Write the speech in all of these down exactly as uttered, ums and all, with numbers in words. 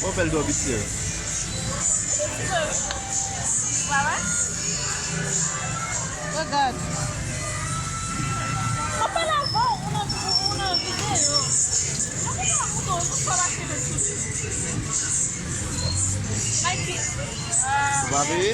Mwen fè l twò piti an. Regard. Mwen pale avè w, ou nan, ou nan videyo. Mwen pa montre w, mwen pa mache nan sou. Like it. Ou pa veye?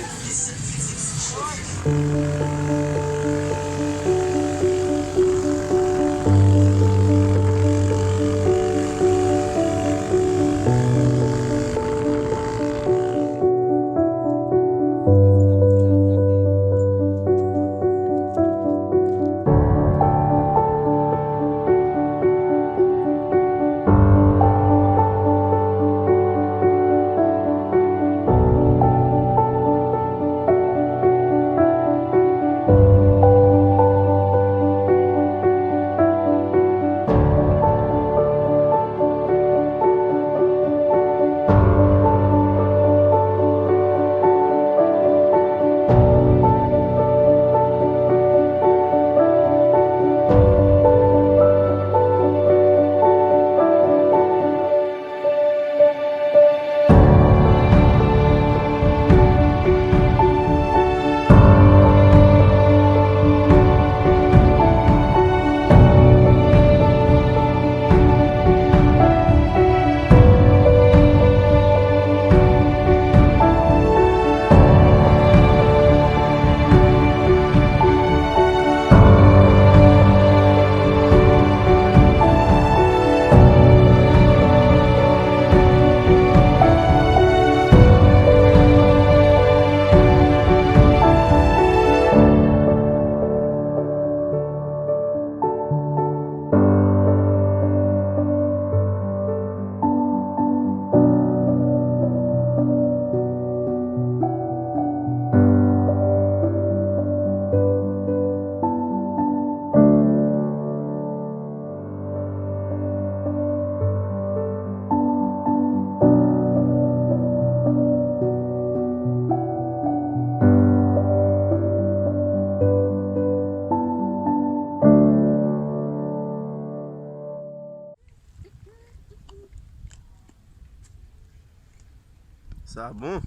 Sa bon.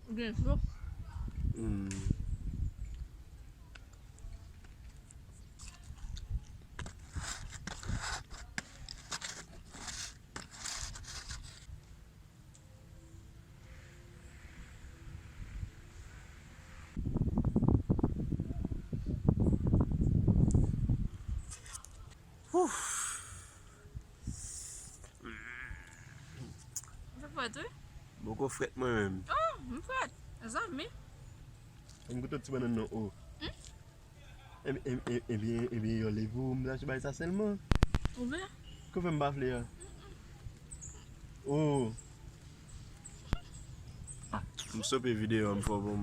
Ou gen cho? Hmm. Ouf. Ou fè frèt, wi? Poko frèt mwen menm. Oh, m frèt. Zanmi. Ann goute ti bannann nan, o. Hmm? Ebyen, ebyen, ebyen, yo leve w, m ta sou bay sa sèlman. Ou vle? Kou fè m pa vle a? Oh. M stope videyo a, m fò bon.